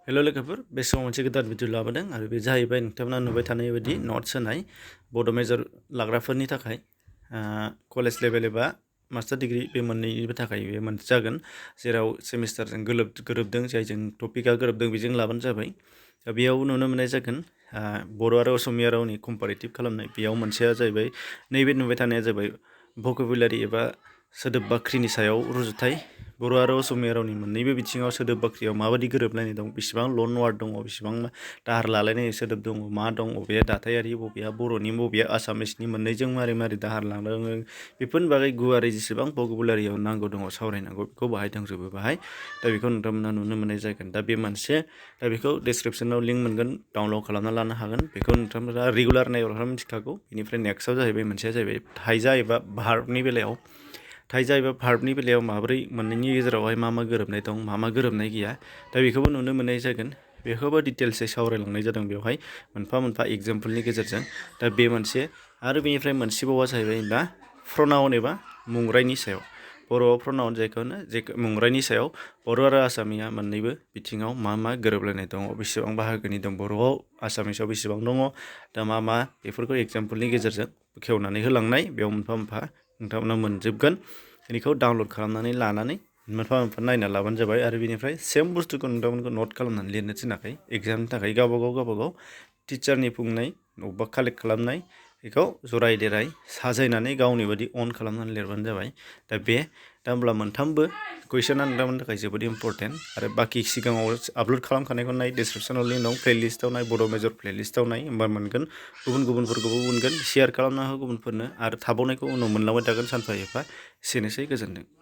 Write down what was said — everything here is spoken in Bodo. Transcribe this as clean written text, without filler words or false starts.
हेल' लोगोफोर बे समाव मोनसे गोदान भिडिअ लाबोदों आरो बे जाहैबाय नोंथांमोना नुबाय थानाय बायदि नट्स होनाय बड' मेजर लाग्राफोरनि थाखाय कलेज लेभेल एबा मास्टार डिग्री बे मोननैनिबो थाखाय बे मोनसे जागोन जेराव सेमिस्टारजों गोरोबदों जायजों टपिकआ गोरोबदों बेजों लाबानो जाबाय दा बेयाव नुनो मोननाय जागोन बर' आरो असमिया रावनि कम्पारेटिभ खालामनाय बेयाव मोनसेया जाहैबाय नैबे नुबाय थानाया जाबाय भकेबुलारि एबा सोदोब बाख्रिनि सायाव रुजुथाय बर' आरो असमिया रावनि मोननैबो बिथिङाव सोदोब बाख्रियाव माबायदि गोरोबलायनाय दं बेसेबां लन वार्ड दङ बेसेबां दाहार लालायनाय सोदोब दङ मा दं बबेया दाथायारि बबेया बर'नि बबेया आसामिसनि मोननैजों मारै दाहार लांदों बेफोरनि बागै गुवारै जेसेबां भकेबुलारियाव नांगौ दङ सावरायनांगौ बेखौ बाहाय दंजोबो बाहाय दा बेखौ नोंथांमोना नुनो मोननाय जागोन दा बे मोनसे दा बेखौ डिसक्रिपसनाव लिंक मोनगोन डाउनलड खालामना लानो हागोन बेखौ नोंथांमोना रेगुलार नायग्राफ्रा मिथिखागौ बेनिफ्राय नेक्स्टआव जाहैबाय मोनसेया जाहैबाय थाइजा एबा भार्बनि बेलायाव थाइजा एबा भार्बनि बेलायाव माबोरै मोननैनि गेजेरावहाय मा गोरोबनाय दं मा गोरोबनाय गैया दा बेखौबो नुनो मोननाय जागोन बेखौबो डिटेल्सै सावरायलांनाय जादों बेवहाय मोनफा एग्जाम्पलनि गेजेरजों दा बे मोनसे आरो बेनिफ्राय मोनसेबावा जाहैबाय दा प्रनाउन एबा मुंरायनि सायाव बर'आव प्रनाउन जायखौ होनो जे मुंरायनि सायाव बर' आरो आसामिया मोननैबो बिथिङाव मा गोरोबलायनाय दङ बेसेबां बाहागोनि दं बर'आव आसामिसाव बेसेबां दङ दा मा बेफोरखौ एग्जाम्पलनि गेजेरजों खेवनानै होलांनाय बेयाव मोनफा नोंथांमोना मोनजोबगोन बेखौ डाउनलड खालामनानै लानानै मोनफा नायना लाबानो जाबाय आरो बेनिफ्राय सेम बुस्थुखौ नोंथांमोनखौ नट खालामनानै लिरनो थिनाखै एग्जामनि थाखाय गावबागाव टिचारनि बुंनाय बबेबा कालेक्ट खालामनाय बेखौ जराय देराय साजायनानै गावनि बायदि अन खालामनानै लिरबानो जाबाय दा होमब्ला मोनथामबो कुइसना नोंथांमोननि थाखाय जोबोद इम्परटेन्ट आरो बाखि सिगाङाव आपल'ड खालामखानायखौ नाय डिसक्रिपसनाव लिंक दं प्लेलिस्टआव नाय बड' मेजर प्लेलिस्टआव नाय होमबा मोनगोन गुबुनफोरखौबो मोनगोन शेयार खालामना हो गुबुनफोरनो आरो थाबावनायखौ उनाव मोनलांबाय थागोन सानफा एफा एसेनोसै गोजोनथों।